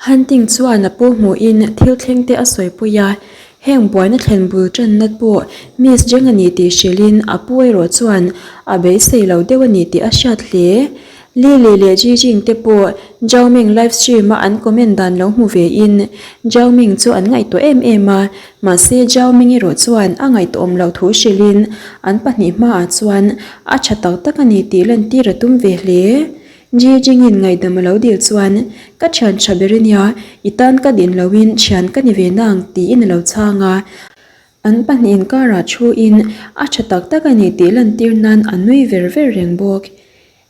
Hunting chuan a pu hmuhin thil thleng te a sawipui a, heng buaina thlen bul tanna pawh Miss Jeng a ni tih hrilhin a pu erawh chuan a beisei lo deuh a ni tih a hriat hle. Lily leh Jijing te pawh Zhao Ming live stream a an comment dan lo hmu vein Zhao Ming chu an ngaihtuah em em a, mahse Zhao Ming erawh chuan a ngaihtuahawm loh thu hrilhin an pahnih hmaah chuan a tha tak tak a ni tih lantir a tum ve hle. Jijingin ngaihdam a lo dil chuan, Ka thian tha ber i nia, i tan ka din loin thian ka ni ve nang, tiin a lo chhang a. An pahnihin karah thuin a tha tak tak a ni tih lantir nan a nui ver ver reng bawk.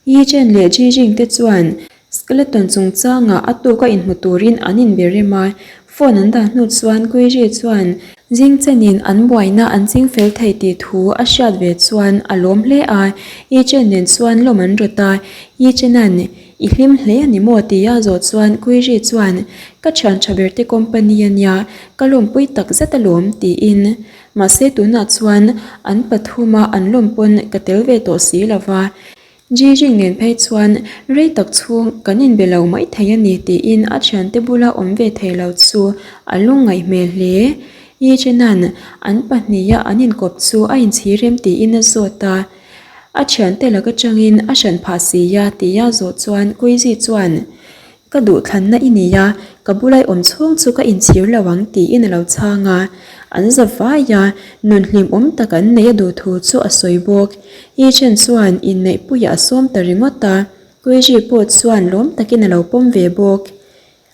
Yi Chen leh Jijing te chuan skeleton chungchangah a tuka inhmu turin an inbe rem a, phone an dah hnu chuan Kuiji chuan Zing chenin an buaina an ching fel thei tih thu a hriat ve chuan a lawm hle a, Yi Chen nen chuan lawm an rawt a, Yi Chenan, I hlim hle a ni maw? tia zawh chuan Kuiri chuan, Ka thian tha ber te company a nia, ka lawmpui tak zet alawm, tiin. Mahse tunah chuan an pathuma an lawm pawn ka tel ve tawh si lo va. Jijing nen phei chuan rei tak chhung kan inbe lo mai thei a ni tiin a thiante bula awm ve thei lo chu a lungngaih hmel hle. Yi Chenan an pahniha an inkawp chu a inchhir em tiin a zawt a. A thiante lak atangin a hran phah si a tia zawh chuan Kuizi chuan Ka duhthlanna i nei a, ka bulai awm chhung chu ka inchhir lo ang tiin a lo chhang a. An za vai a, nun hlimawm tak an nei a duh thu chu a sawi bawk. Yi Chen chuan inneihpuiah a sawm ta ringawt a, Kuiji pawh chuan lawm takin a lo pawm ve bawk.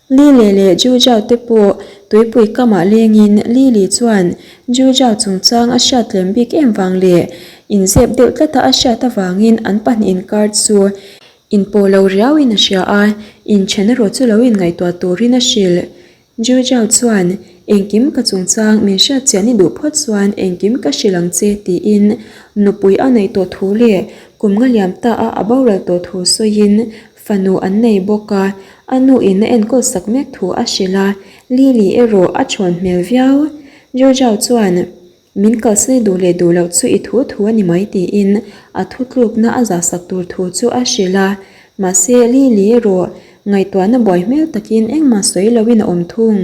Li Le leh Ju Zhao te pawh tuipui kamah lengin Li Li chuan Ju Zhao chungchang a hriat tlem bik em vang leh inzep deuh tlata a hriat avangin an pahnih inkar chu Inpawh lo riauin a hria a, inthen erawh chu lo inngaihtuah turin a hrilh. Ju Zhao chuan, Engkim ka chungchang min hriat chian i duh phawt chuan engkim ka hrilh ang che tiin nupui a neih tawh thu leh kum nga liam ta a a boral tawh thu sawiin fanu an nei bawk a, a nu in a enkawl sak mek thu a hrilh a, Lily erawh a chhawn hmel viau. Ju Zhao chuan, Min kalsan i duh leh duh loh chu i thu thu a ni mai tiin a thutlukna a zahsak tur thu chu a hrilh a. Mahse, Lily erawh ngaihtuahna buai hmel takin engmah sawi loin a awm thung.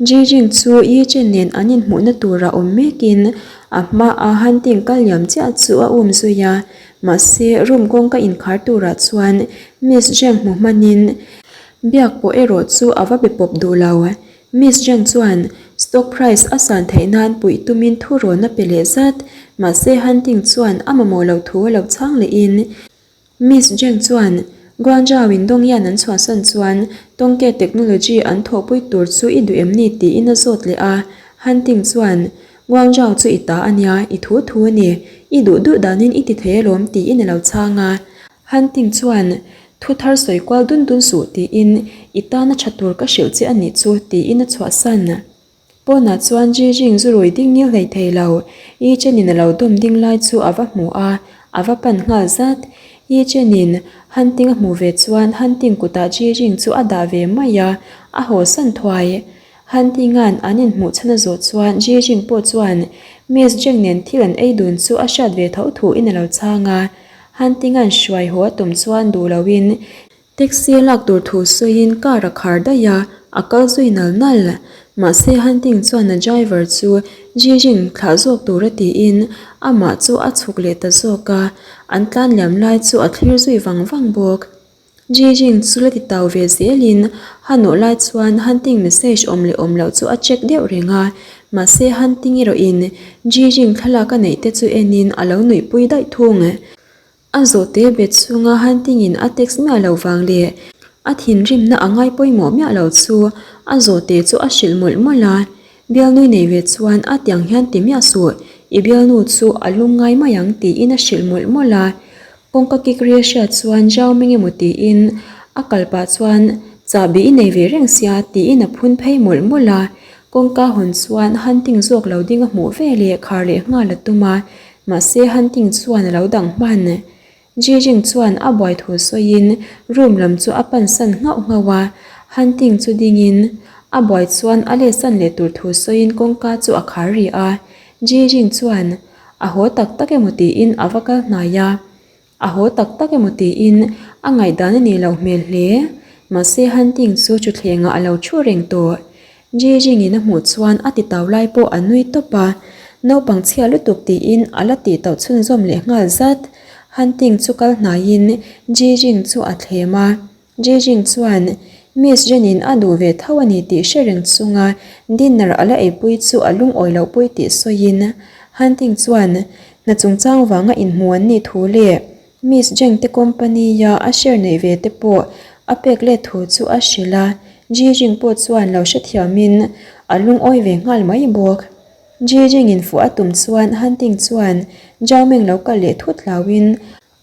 Jijing chu Yi Chen nen an inhmuhna tura awm mekin a hmaa hunting kal liam chiah chu a um zui a. Mahse, room kawngka inkhar turah chuan Miss Zheng hmu hmanin biak pawh erawh chu a va be pawp duh lo. Miss Zheng chuan stock price a san theih nan puih tumin thu rawn a pe leh zat, mahse Hunting chuan a mamawh loh thu a lo chhang lehin Miss Zheng chuan Guangzhou in Dongyan an chhuahsan chuan Tongke technology an thawhpui tur chu i duh em ni tiin a zawt leh a, Hunting chuan Guangzhou chu i ta a nia, i thu thu a ni, i duh duh danin i ti thei alawm tiin a lo chhang a. Hunting chuan Thu thar sawi kual dun dun suh tiin i tana tha tur ka hrilh che a nih chu tiin a chhuahsan. Pawnah chuan Jijing zu rui ding ngil hlei thei lo, Yi Chenin a lo dawm ding lai chu a va hmu a, a va pan nghal zat. Yi Chenin Hunting a hmuh ve chuan Hunting kutah Jijing chu a dah ve mai a, a hawsan thuai. Hunting-a'n an inhmuh chhan a zawh chuan Jijing pawh chuan Miss Jeng nen thil an ei dun chu a hriat ve tho thuin a lo chhang a. Hunting-a'n hruai haw a tum chuan duh loin taxi a lak tur thu sawiin car a khar daih a, a kal zui nal nal. Mahse Hunting chuan a driver chu Jijing thlah zawk tur a tiin amah chu a chhuk leh ta zawk a, an tlan liam lai chu a thlir zui vang vang bawk. Jijing chu la ti tau ve zelin a nawh lai chuan Hunting message awm leh awm loh chu a check deuh reng a, mahse Hunting erawhin Jijing thlalak a neih te chu enin a lo nuihpui daih thung. A zawhte bet chhunga Hunting in a text miah loh vang leh a thinrimna a ngai pawimawh miah loh chu a zawhte chu a hrilh mawlh mawlh a, Bialnui nei ve chuan a tiang hian ti miah suh, i bialnu chu a lung ngai mai ang tiin a hrilh mawlh mawlh a. Kawngka kik ri a hriat chuan Zhao Ming emaw tiin a kal pah chuan chahbi i nei ve reng sia tiin a phun phei mawlh mawlh a. Kawngka hawn chuan Hunting zawk lo ding a hmuh ve leh khar leh nghal a tum a, mahse Hunting chuan a lo dang hman. Jijing chuan a buai thu sawiin room lam chu a pan san nghauh nghauh a, Hunting chu dingin a buai chuan a let san leh tur thu sawiin kawngka chu a khar rih a. Jijing chuan a haw tak tak emaw tiin a va kal hnai a, a haw tak tak emaw tiin a ngaihdan a nih loh hmel hle. Mahse Hunting chu thutthlengah a lo thu reng tawh. Ji Jing-in a hmuh chuan a ti tau lai pawh a nui tawp a, naupang chhia lutuk tiin a la tih tauh chhunzawm leh nghal zat. Hunting chu kal hnaiin Ji Jing chu a thlem a. Ji Jing chuan Miss Jen-in a duh ve tho a ni tih hre reng chunga dinner a la eipui chu a lungawi loh pui tih sawiin Hunting chuan hna chungchang vanga inhmu an nih thu leh Miss Jeng te company a a share neih ve te pawh a pek let thu chu a hrilh a, Ji Jing pawh chuan lo hrethiamin a lungawi ve nghal mai bawk. Ji Jing in fuh a tum chuan Han Ting chuan Zhao Meng lo kal leh thut hlauhin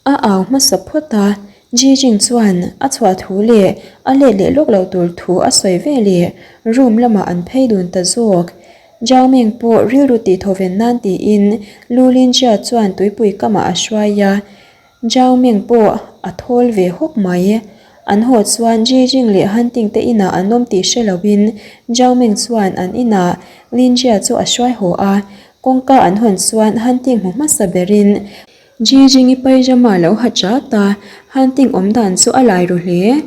a au hmasa phawt a, Ji Jing chuan a chhuah thu leh a let leh lawk loh tur thu a sawi ve leh room lamah an phei dun ta zawk. Zhao Meng pawh rilru tih thawven nan tiin Lu Linjia chuan tuipui kamah a hruai a, Zhao Meng pawh a thawl ve hawk mai. An haw chuan Ji Jing leh Han Ting te inah an awm tih hre loin Zhao Meng chuan an inah Linjia chu a hruai haw a, kawngka an hawn chuan Han Ting hmu hmasa berin Ji Jing-i pyjama lo ha chat a, Han Ting awm dan chu a lai ru hle.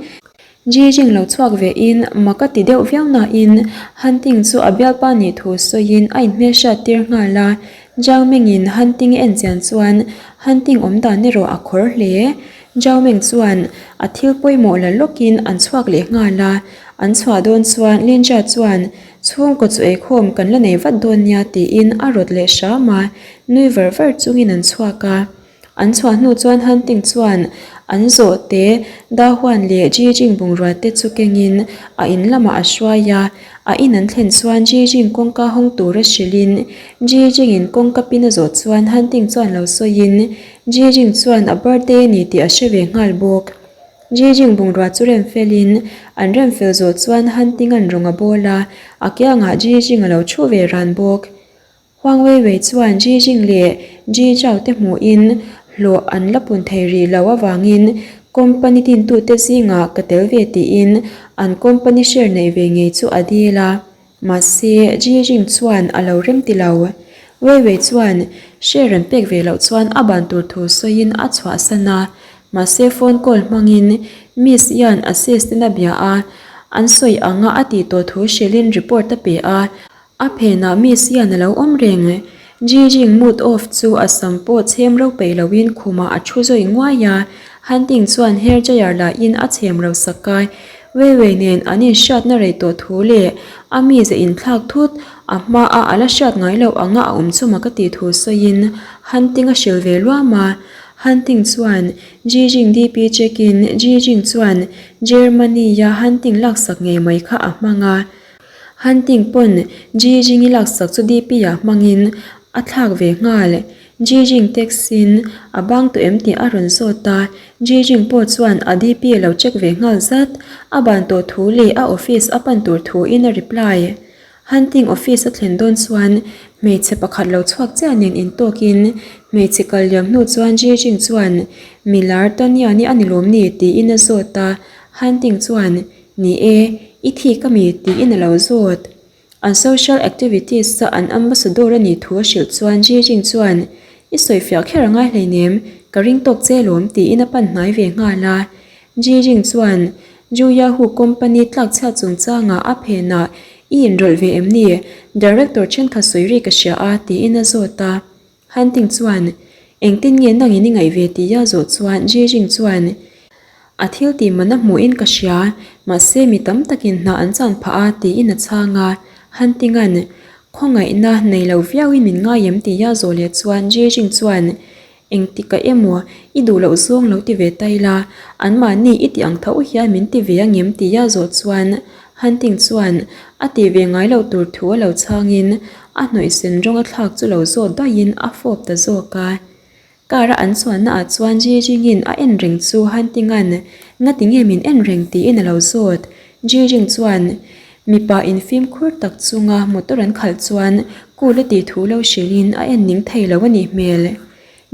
Jijing lo chhuak ve in mak a ti deuh viau nain Hunting chu a bialpa nih thu sawiin a inhmelhriat tir nghal a, Zhao Meng-in Hunting a en chian chuan Hunting awm dan erawh a khawr hle. Zhao Meng chuan a thil pawimawh la lawkin an chhuak leh nghal a, an chhuah dawn chuan Lin Jia chuan chhungkaw chu eikhawm kan la nei vat dawn nia tiin a rawt leh hram a, nui var var chungin an chhuak a. An chhuah hnu chuan Hunting chuan an zawhte Da Huan leh Ji Jing bungrua te chu kengin a in lamah a hruai a. A in an thlen chuan Ji Jing kawngka hawng tura hrilhin Ji Jing in kawngka pin a zawh chuan Hunting chuan lo sawiin Ji Jing chuan a birthday a ni tih a hre ve nghal bawk. Ji Jing bungrua chu rem felin an rem fel zawh chuan Hunting an rawng a bawl a, a kiangah Ji Jing a lo thu ve ran bawk. Huang Weiwei chuan Ji Jing leh Ji Zhao te hmuhin hlawh an la pun thei rih lo avangin company tintute zingah ka tel ve tiin an company share neih ve ngei chu a dil a. Mahse, Ji Jing chuan a lo rem ti lo. Weiwei chuan share an pek ve loh chuan a ban tur thu sawiin a chhuahsan a. Mahse, phone call hmangin Miss Yan assistant a bia a, an sawi anga a tih tawh thu hrilhin report a pe a. A phenah Miss hian a lo awm reng. Ji Jing mood off chu a sam pawh chhem ro peih loin khumah a thu zawi nguai a. Han Ting chuan hair dryer lahin a chhem ro sak a. Wei Wei nen an inhriatna rei tawh thu leh a mize inthlak thut a hmaa a la hriat ngai loh anga a awm chuma ka tih thu sawiin Han Ting a hrilh ve luam a. Han Ting chuan Ji Jing DP check in Ji Jing chuan Germany-a Han Ting laksak ngei mai kha a hmang a. Hunting pawn Ji Jing-i laksak chu DP-ah hmangin a thlak ve nghal. Ji Jing text-in a bang tawh em tih a rawn zawt a, Ji Jing pawh chuan a DP a lo check ve nghal zat. A ban tawh thu leh a office a pan tur thuin a reply. Hunting office a thlen dawn chuan hmeichhe pakhat lo chhuak chiah nen intawkin hmeichhe kal liam hnu chuan Ji Jing chuan Milar Taniani a ni lawm ni? tiin a zawt a, Hunting chuan Ni e, i thik a mi tiin a lo zawt. An social activities a an ambassador a nih thu a hrilh chuan Ji Jing chuan, I sawifiah kher a ngai hleinem, ka ring tawk che lawm tiin a pan hnai ve nghal a. Ji Jing chuan, Ju Yahoo company tlakchhiat chungchangah a phenah i inrawlh ve em ni? Director thenkhat sawi ri ka hria a tiin a zawt a. Hunting chuan, Engtin nge nangin i ngaih ve tih a zawh chuan Ji Jing chuan, A thil tih man a hmuhin ka hria, mahse mi tam takin hna an chan phah a tiin a chhang a. Hunting-a'n, Khawngaihna nei lo viauin min ngai em tih a zawh leh chuan Ji Jing chuan, Engtikah emaw i duh loh zawng lo ti ve ta ila, anmahni i tih ang tho hian min ti ve angem tih a zawh chuan Hunting chuan a tih ve ngai loh tur thu a lo chhangin a hnawihsen rawng a thlak chu lo zawt daihin a fawp ta zawk a. Car a an chuanna ah chuan Ji Jingin a en reng chu Hunting-a'n ngati nge min en reng tiin a lo zawt. Ji Jing chuan mipa infimkhur tak chunga motor an khalh chuan cool a tih thu lo hrilhin a en ning thei lo a nih hmel.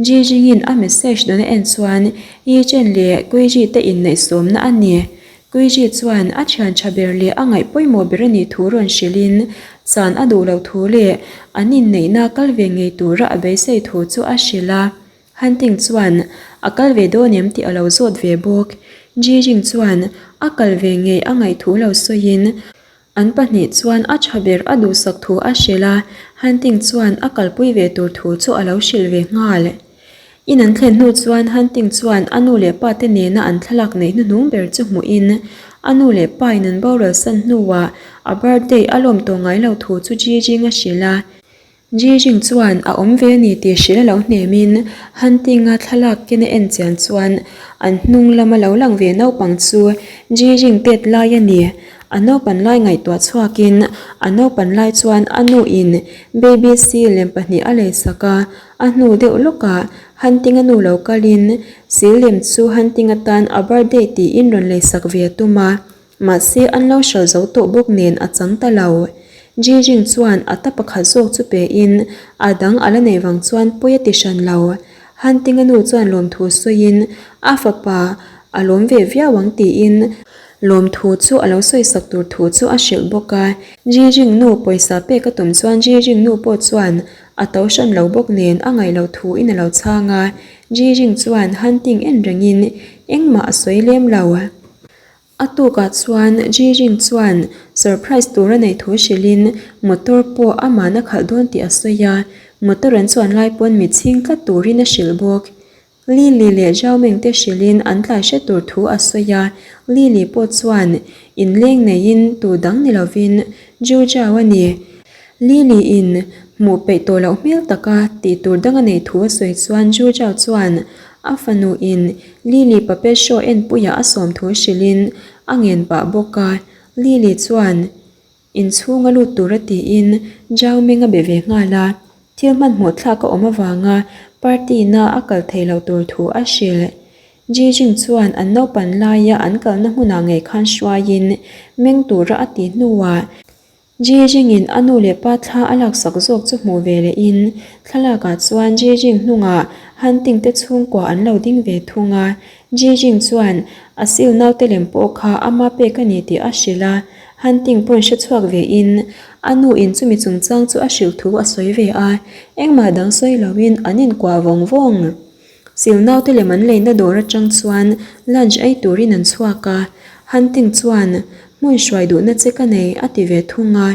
Ji Jingin a message dawn a en chuan Yi Chen leh Kui Ji te inneihsawmna a ni. Kui Ji chuan a thian tha ber leh a ngaih pawimawh ber a nih thu rawn hrilhin chan a duh loh thu leh an inneihna kal ve ngei tura a beisei thu chu a hrilh a. Hunting chuan a kal ve dawn em tih a lo zawt ve bawk. Ji Jing chuan a kal ve ngei a ngaih thu lo sawiin an pahnih chuan a tha ber a duhsak thu a hrilh a, Hunting chuan a kalpui ve tur thu chu a lo hrilh ve nghal. In an thlen hnu chuan Hunting chuan a nu leh pa te nena an thlalak neih hnuhnung ber chu hmuhin a nu leh pa in an boral san hnuah a birthday a lawm tawh ngai lo thu chu Jijing a hrilh a. Jijing chuan a awm ve a ni tih hrilh a lo hnemin Hunting-a thlalak ken a en chian chuan an hnung lama lo lang ve naupang chu Jijing tet lai a ni. A naupan lai ngaihtuah chhuakin a naupan lai chuan a nu in baby seal lem pahnih a leisak a, A hnu deuh lawkah Hunting-a nu lo kalin silem chu Hunting atan a birthday tiin rawn leisak ve a tum a, mahse an lo hral zo tawh bawk nen a chang ta lo. Jijing chuan a ta pakhat zawk chu pein a dang a la neih vang chuan pawi a ti hran lo. Hunting-a nu chuan lawmthu sawiin a fapa a lawm ve viau ang tiin lawmthu chu a lo sawisak tur thu chu a hrilh bawk a. Jijing nu pawisa pek a tum chuan Jijing nu pawh chuan A to hran lo bawk nen a ngaih loh thu in a lo chhang a, Ji Jing chuan hunting en rengin engmah a sawi lem lo. A tukah chuan Ji Jing chuan surprise tur a neih thu hrilhin motor pawh aman a khalh dawn tih a sawi a, motor an chuan lai pawn mit chhing tlat turin a hrilh bawk. Lily leh Zhao Meng te hrilhin an tlai hre tur thu a sawi a, Lily pawh chuan inleng neiin tu dang ni lovin Zhu Zhao a ni. Lily in hmuh peih tawh loh hmel taka tih tur dang a neih thu a sawi chuan Zhu Zhao chuan a fanu in Lily puppet show enpuiah a sawm thu hrilhin a ngen pah bawk a, Lily chuan Inchhunga lut tura tiin Zhao Meng a be ve nghal a, thil hmanhmawh thlak a awm avanga party na a kal thei lo tur thu a hrilh. Ji Jing chuan an naupan laia an kalna hmunah ngei khan hruaiin meng tura a tih hnuah Ji Jing-in a nu leh pa thla a laksak zawk chu hmuh ve lehin thlalakah chuan Ji Jing hnungah Hunting te chhungkua an lo ding ve thung a, Ji Jing chuan a sil naute lem pawh kha ama pek a ni tih a hrilh a, Hunting pawn hre chhuak ve in a nu in chumi chungchang chu a hrilh thu a sawi ve a, engmah dang sawi lo in an inkuah vawng vawng. Sil naute lem an leina dawr atang chuan lunch ei turin an chhuak a, Hunting chuan hmun hruai duhna che ka nei a ti ve thung a,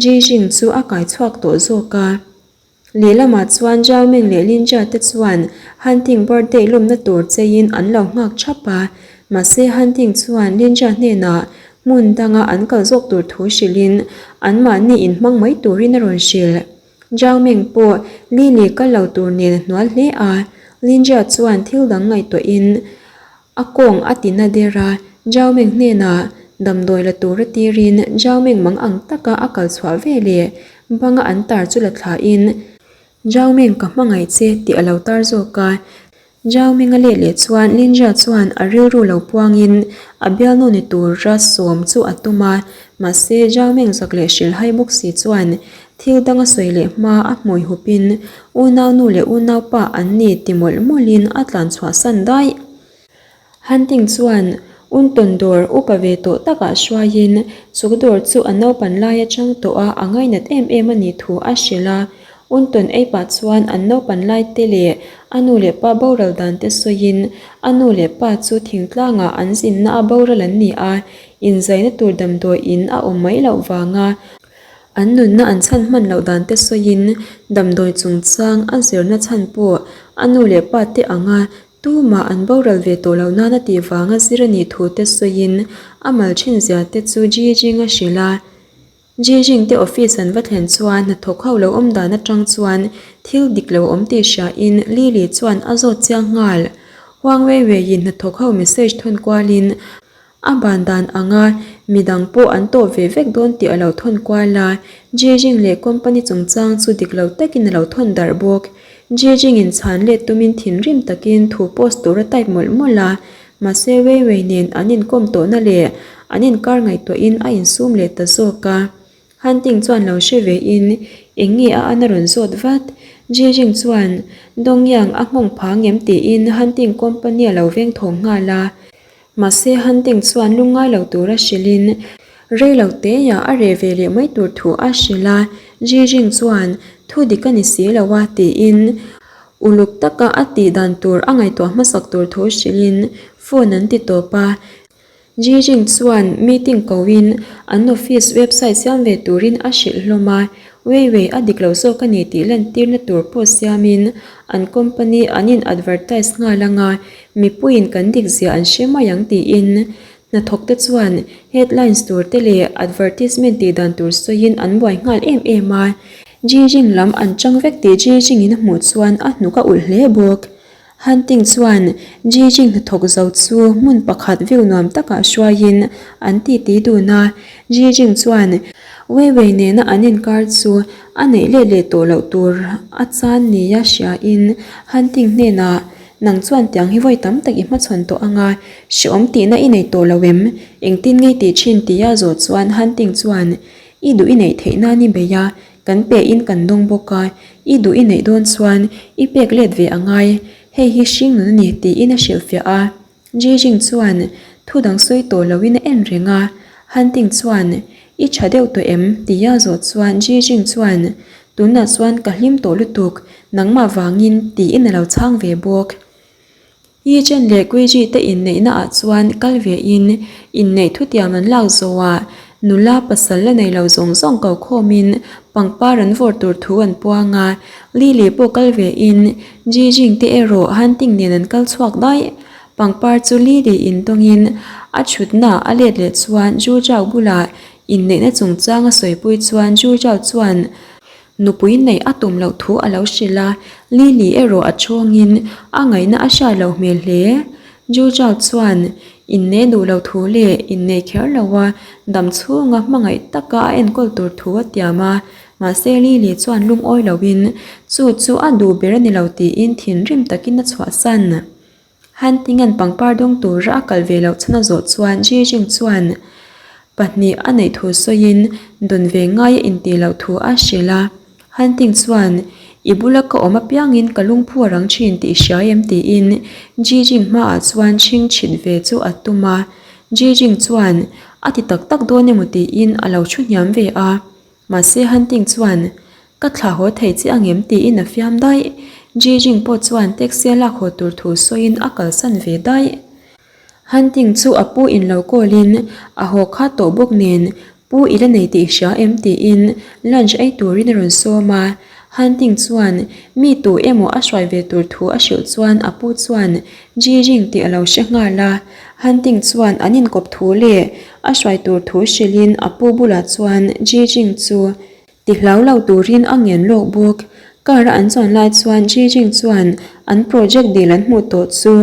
Ji Jing chu a kai chhuak tawh zawk a. Lehlamah chuan Zhao Meng leh Lin Jia te chuan Han Ting birthday lawmna tur cheiin an lo nghak thap a. Mahse Han Ting chuan Lin Jia hnenah hmun danga an kal zawk tur thu hrilhin anmahni inhmang mai turin a rawn hrilh. Zhao Meng pawh Li Li kal lo tur nen a hnual hle a. Lin Jia chuan thil dang ngaihtuahin A kawng a ti na der a, Zhao Meng hnenah damdawi la tura tirin Zhao Meng mang ang taka a kal chhuah ve leh banga an tar chu la thlain Zhao Meng ka hmangaih che tih a lo tar zawk a. Zhao Meng a let leh chuan Lin Jia chuan a rilru lo puangin a bialnu ni tura sawm chu a tum a, mahse Zhao Meng zak leh hrilhhai bawk si chuan thil dang a sawi leh hma a hmui hupin Unaunu leh unaupa an ni ti mawlh mawlhin a tlan chhuahsan daih. Hunting chuan Untawn dawr upa ve tawh takah hruaiin chuk dawr chu a naupan lai atang tawh a a ngainat em em a nih thu a hrilh a. Untawn ei pah chuan an naupan lai te leh a nu leh pa boral dan te sawiin a nu leh pa chu thingtlangah an zinna a boral an ni a, inzaina tur damdawi in a awm mai loh vanga An nunna an chhan hman loh dan te sawiin damdawi chungchang a zirna chhan pawh a nu leh pa te anga tumah an boral ve tawh loh nana tih vanga zir a nih thu te sawiin a mal thin zia te chu Jijing a hrilh a. Jijing te office an va thlen chuan hnathawk ho lo awm dan atang chuan thil dik lo awm tih hriain Lily chuan a zawt chiang nghal. Huang Wei Weiin hnathawk ho message thawn kualin A ban dan anga midang pawh an tawh ve vek dawn tih a lo thawn kual a, Jijing leh company chungchang chu dik lo takin a lo thawn darh bawk. Jijing in chhan let tumin thinrim takin thu post tur a type mawlh mawlh a, mahse Wei Wei nen an inkawm tawhna leh an inkar ngaihtuahin a insum leh ta zawk a. Hunting chuan lo hre ve in eng nge a an a rawn zawt vat. Jijing chuan Dongyang a nghawng phang em tiin Hunting company a lo veng thawng nghal a. Mahse Hunting chuan lungngai lo tura hrilhin rei lo teia a reh ve leh mai tur thu a hrilh a, Jijing chuan thu dik a ni si lo a tiin uluk taka a tih dan tur a ngaihtuah hmasak tur thu hrilhin phone an ti tawp a. Ji Jing chuan meeting koin an office website siam ve turin a hrilh hlawm a, Wei Wei a dik lo zawk a ni tih lantirna tur pawh siamin an company an in advertise nghal anga mipuiin kan dik zia an hre mai ang tiin hnathawkte chuan headlines tur te leh advertisement tih dan tur sawiin an buai nghal em em a. Ji Jing lam an chang vek tih Ji Jing in a hmuh chuan a hnuk a ulh hle bawk. Hunting chuan Ji Jing hnathawk zo chu hmun pakhat view nuam takah hruaiin an titi dun a. Ji Jing chuan Wei Wei nena an inkar chu a neih let leh tawh loh tur a chan nia hriain Hunting hnenah, Nang chuan tiang hi vawi tam tak i hmachhawn tawh ang a, hreawm tihna i nei tawh lo em? Engtin ngei tih thin tia zawh chuan Hunting chuan, I duh i neih theih nan i bei a, Kan pe in kan dawng bawk a, i duh i neih dawn chuan i pek let ve a ngai, hei hi hring nun a ni tiin a hrilhfiah a. Ji Jing chuan thu dang sawi tawh loin a en reng a, Han Ting chuan i tha deuh tawh em? tia zawh chuan Ji Jing chuan tunah chuan ka hlim tawh lutuk, nangmah vangin tiin a lo chhang ve bawk. Yi Chen leh Gui Ji te inneihna ah chuan kal ve in inneih thutiam an lak zawhah nula pasal la nei lo zawng zawng ko khawm in pangpar an vawr tur thu an puang a, Li Li pawh kal ve in Ji Jing te erawh Han Ting nen an kal chhuak daih. Pangpar chu Li Li in tawng in a thutna a let leh chuan Zhu Zhao bulah inneihna chungchang a sawipui chuan Zhu Zhao chuan Nupui neih a tum loh thu a lo hrilh a, Lily erawh a chhawngin a ngaihna a hriat loh hmel hle. Ju Zhao chuan inneih duh loh thu leh inneih kher loha dam chhunga hmangaih taka a enkawl tur thu a tiam a, mahse Lily chuan lungawi loin chu chu a duh ber a ni lo tiin thinrim takin a chhuahsan. Hunting-a'n pangpar dawng tura a kal ve loh chhan a zawh chuan Ji Jing chuan pahnih a neih thu sawiin dawn ve ngai a intih loh thu a hrilh a. Hunting chuan, I bula ka awm apiangin ka lungphu a rang thin tih i hria em? tiin Ji Jing hmaah chuan chhing chhit ve chu a tum a. Ji Jing chuan, A ti tak tak dawn emaw tiin a lo thu hniam ve a. Mahse Hunting chuan, Ka thlah haw thei che angem? tiin a fiam daih. Ji Jing pawh chuan taxi a lak haw tur thu sawiin a kalsan ve daih. Hunting chu a pu in lo call in a haw kha tawh bawk nen, Pu i la nei tih i hria em? tiin lunch ei turin a rawn sawm a. Hunting chuan mi tu emaw a hruai ve tur thu a hrilh chuan a pu chuan Ji Jing tih a lo hre nghal a. Hunting chuan an inkawp thu leh a hruai tur thu hrilhin a pu bulah chuan Ji Jing chu ti hlau lo turin a ngen lawk bawk. Car a an chuan lai chuan Ji Jing chuan an project dil an hmuh tawh chu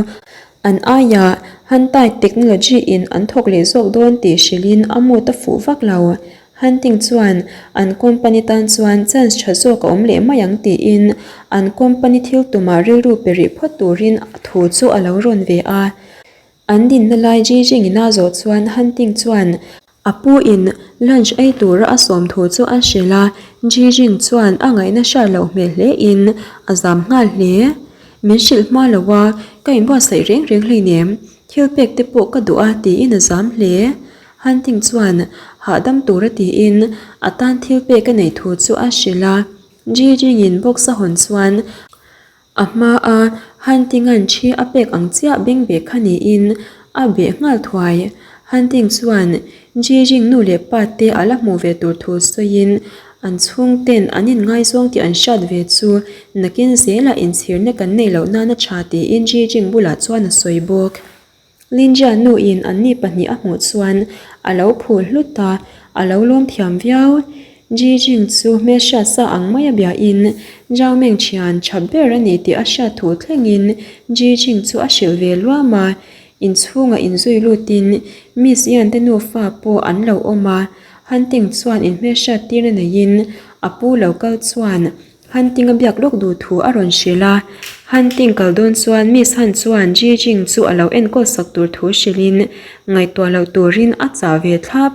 an aiah Hantai Technology in an thawk leh zawk dawn tih hrilhin a mood a fuh vak lo. Hunting chuan an company tan chuan chance tha zawk a awm leh mai ang tiin an company thil tumah rilru pe rih phawt turin thu chu a lo rawn ve a. An dinna lai Jijing in a zawh chuan Hunting chuan a pu in lunch ei tura a sawm thu chu a hrilh a, Jijing chuan a ngaihna hriat loh hmel hle in a zam nghal hle. Min hrilh hma lo a, ka inbuatsaih reng reng hleinem, thil pek te pawh ka duh a tiin a zam hle. Hunting chuan hahdam tura tiin a tan thil pek a neih thu chu a hrilh a. Ji Jingin box a hawn chuan a hma a Hunting-a'n thi a pek ang chiah beng beh kha niin a beh nghal thuai. Hunting chuan Ji Jing nu leh pa te a la hmuh ve tur thu sawiin an chhungten an inngaizawng tih an hriat ve chu nakin zelah inchhirna kan neih loh nana tha tiin Ji Jing bulah chuan a sawi bawk. Linja nu in anni pahnih a hmuh chuan a lo phul hlut a, a lo lawm thiam viau. Ji Jing chu hmelhriat sa ang mai a bia in Zhao Meng thian tha ber a ni tih a hriat thu thleng in Ji Jing chu a hrilh ve luam a, inchhungah inzui lut in Miss Yan te nufa pawh an lo awm a, Hunting chuan inhmelhriat tirna nei in a pu lo kal chuan Hunting a biak lawk duh thu a rawn hrilh a, Hunting kal dawn chuan Miss Han chuan Ji Jing chu a lo enkawl sak tur thu hrilhin ngaihtuah loh turin a chah ve thlap.